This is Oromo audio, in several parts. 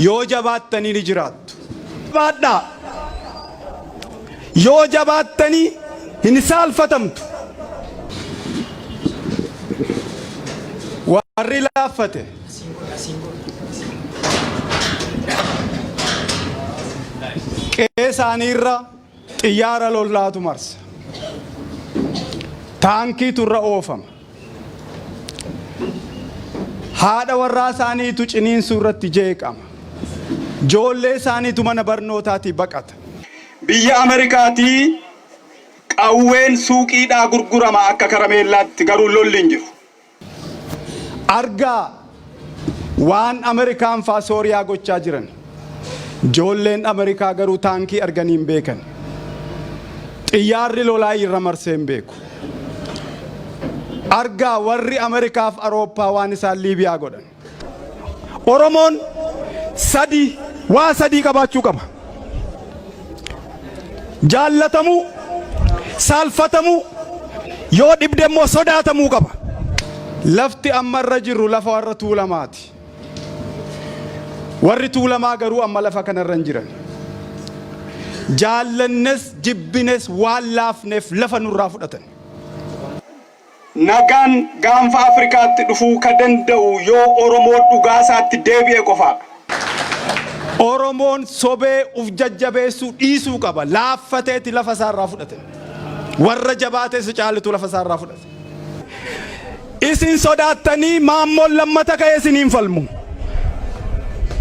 Yoo jabaattanii ni jiraattu. Jabaadhaa! Yoo jabaattanii hin saalfatamtu. Warri laaffate. Qe'ee isaaniirra xiyyaara lollaatu marsa. Taankiitu irra oofama. Haadha warraa isaaniitu ciniinsuu irratti jeeqama. Joollee isaaniitu mana barnootaatii baqata. Biyya Amerikaatii qawween suuqiidhaa gurgurama akka karameellaatti garuu lolli hin jiru. Argaa waan Amerikaan faa Sooriyaa gochaa jiran. Joolleen Amerikaa garuu taankii arganii hin beekan. Xiyyaarri lolaa irra marsee hin beeku. Argaa warri Amerikaaf Arooppaa waan isaan Liibiyaa godhan. Oromoon sadii waa sadii qabaachuu qaba. Jaallatamuu, saalfatamuu, yoo dhibde immoo sodaatamuu qaba. Lafti amma irra jirru lafa warra Tuulamaati. Warri Tuulamaa garuu amma lafa kanarra hin jiran. Jaallannes jibbines waan laafneef lafa nurraa fudhatan. Nagaan gaanfa Afrikaatti dhufuu ka danda'u yoo Oromoon dhugaasaatti deebi'e qofaadha. Oromoon sobee uf jajjabeessuu dhiisuu qaba. Laaffateeti lafa isaa irraa fudhate. Warra jabaatee isa caalitu lafa isaa irraa fudhate. Isin sodaattanii Maammoon lammata ka'ee isiniin falmu.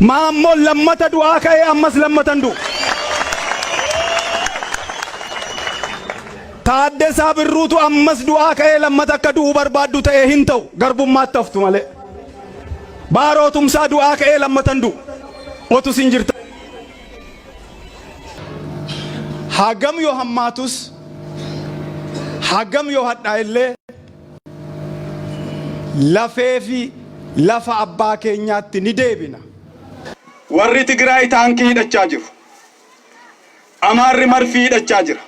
Maammoon lammata du'aa ka'ee ammas lammata hin du'u. Taaddasaa Birruutu ammas du'aa ka'ee lammata akka du'u barbaaddu ta'ee hin ta'u garbummaatti haftu malee. Baaroo Tumsaa du'aa ka'ee lammata hin du'u. Otu isin jirta. Hagam yoo hammaatus hagam yoo hadhaa'ellee lafee fi lafa abbaa keenyaatti ni deebina. Warri Tigraay taankii hidhachaa jiru. Amaarri marfii hidhachaa jira.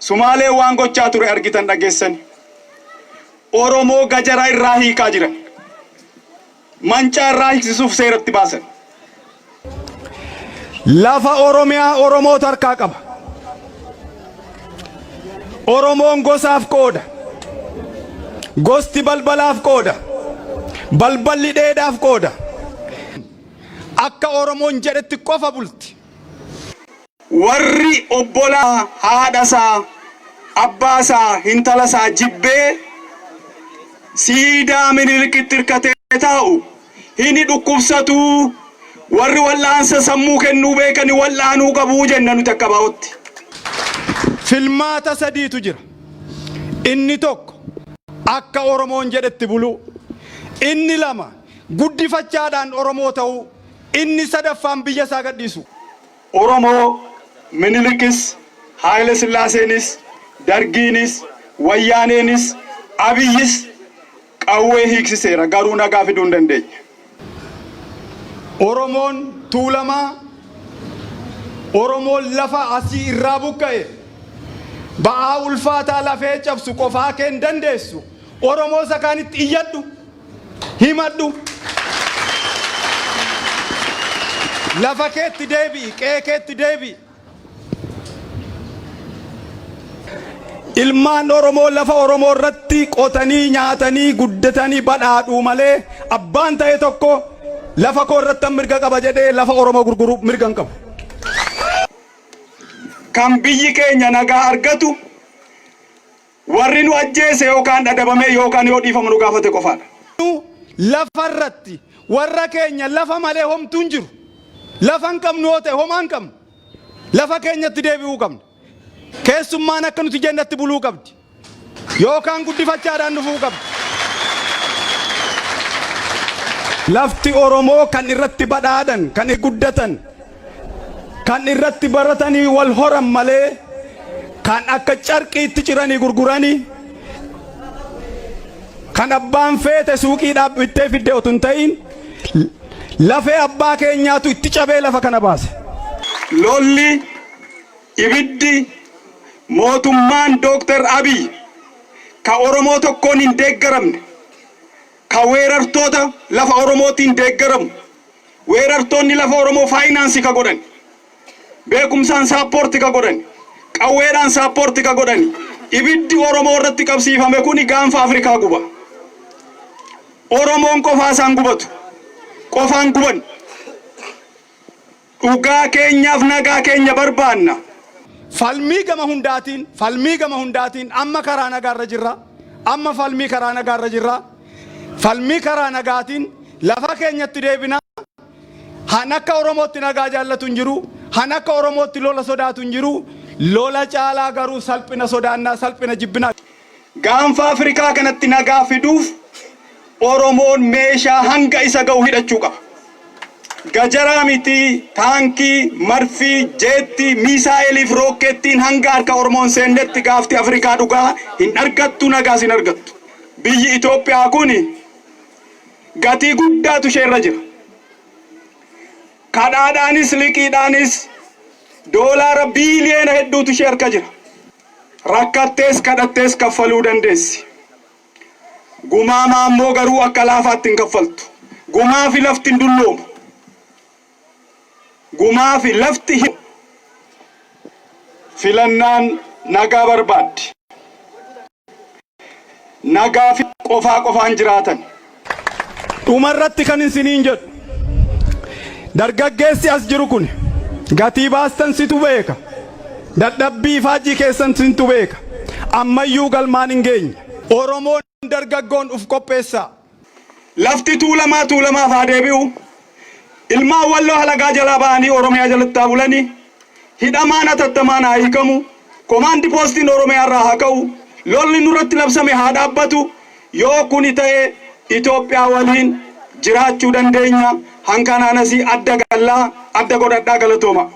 Sumaaleen waan gochaa ture argitan dhageessani. Oromoo gajara irraa hiikaa jiran. Mancaa irraa hiiksisuuf seeratti baasan. Lafa Oromiyaa Oromootu harkaa qaba. Oromoon gosaaf qooda. Gosti balbalaaf qooda. Balballi dheedaaf qooda. Akka Oromoon jedhetti qofa bulti. Warri obbolaa haadha isaa, abbaa isaa, hintala isaa jibbee siidaa Minilikitti hirkatee taa'u hini dhukkubsatuu, warri wal'aansa sammuu kennuu beekani wal'aanuu qabu jenna nuti akka ABOtti. Filmaata sadiitu jira. Inni tokko akka Oromoon jedhetti buluu. Inni lama guddifachaadhaan Oromoo ta'uu. Inni sadaffaan biyya isaa gadhiisuu. Oromoo Minilikis, Haayile Sillaaseenis, Dargiinis, Wayyaaneenis, Abiyyis qawwee hiiksiseera garuu nagaa fiduu hin dandeenye. Oromoon Tuulamaa, Oromoon lafa asii irraa buqqa'e ba'aa ulfaataa lafee cabsu qofaa kee hin dandeessu. Oromoo isa kaanitti iyyadhu. Himadhu. Lafa keetti deebi'i, qe'ee keetti deebi'i. Ilmaan Oromoo lafa Oromoo irratti qotanii nyaatanii guddatanii badhaadhuu malee abbaan ta'e tokko lafa koo irrattan mirga qaba jedhee lafa Oromoo gurguruu mirga hin qabu. Kan biyyi keenya nagaa argatu Warri nu ajjeese yookaan adabamee yookaan yoo dhiifama nu gaafate qofaadha. Nu lafa irratti warra keenya lafa malee homtuu hin jiru. Lafa hin qabnu yoo ta'e homaa hin qabnu. Lafa keenyatti deebi'uu qabna. Keessummaan akka nuti jennetti buluu qabdi. Yookaan guddifachaadhaan dhufuu qabdi. Lafti Oromoo kan irratti badhaadhan, kan guddatan, kan irratti baratanii wal horan malee kan akka carqiitti ciranii gurguranii kan abbaan feete suuqiidhaa bittee fidde otu hin ta'in lafee abbaa keenyaatu itti cabee lafa kana baase. Lolli, ibiddi, mootummaan Dooktar Abiy ka Oromoo tokkoon hin deeggaramne, ka weerartoota lafa Oromootiin deeggaramu, Weerartoonni lafa Oromoo finance ka godhan, beekumsaan support ka godhan, qawweedhaan support ka godhan, ibiddi Oromoo irratti qabsiifame kuni gaanfa Afrikaa guba. Oromoon qofaa isaan gubatu, qofaan guban. Dhugaa keenyaaf nagaa keenya barbaanna. Falmii gama hundaatiin, falmii gama hundaatiin amma karaa nagaarra jirra. Amma falmii karaa nagaarra jirra. Falmii karaa nagaatiin lafa keenyatti deebina. Han akka Oromootti nagaa jaallatu hin jiru. Han akka Oromootti lola sodaatu hin jiru. Lola caalaa garuu salphina sodaannaa, salphina jibbinaa. Gaanfa Afrikaa kanatti nagaa fiduuf Oromoon meeshaa hanga isa ga'u hidhachuu qaba. Gajaraa miti, taankii, marfii, jeettii, miisaa'eliif rookkeettiin hanga harka Oromoon seennetti gaafti Afrikaa dhugaa hin argattu, nagaas hin argattu. Biyyi Itoophiyaa kun gatii guddaatu ishee irra jira. Kadhaadhaanis liqiidhaanis doolaara biiliyoona hedduutu ishee harka jira. Rakkattees kadhattees kaffaluu dandeessi. Gumaa ammoo garuu akka laafaatti hin kaffaltu. Gumaa fi lafti hin dulloomu. Gumaa fi lafti hin. Filannaan nagaa barbaaddi. Nagaa fi qofaa qofaan jiraatan. Dhumarratti kan isiniin jedhu, dargaggeessi as jiru kun gatii baastan situ beeka. Dadhabbii faajjii keessan sintu beeka. Ammayyuu galmaan hin geenye. Oromoon dargaggoon uf qopheessaa. Lafti Tuulamaa Tuulamaaf haa deebi'u. Ilmaan Walloo halagaa jalaa ba'anii Oromiyaa jalatti haa bulanii. Hidhamaan hatattamaan haa hiikamu. Komaandi poostiin Oromiyaa irraa haa ka'u. Lolli nurratti labsame haa dhaabbatu. Yoo kuni ta'e Itoophiyaa waliin jiraachuu dandeenya. Hankanaan asii adda gallaa adda godhadhaa, galatooma.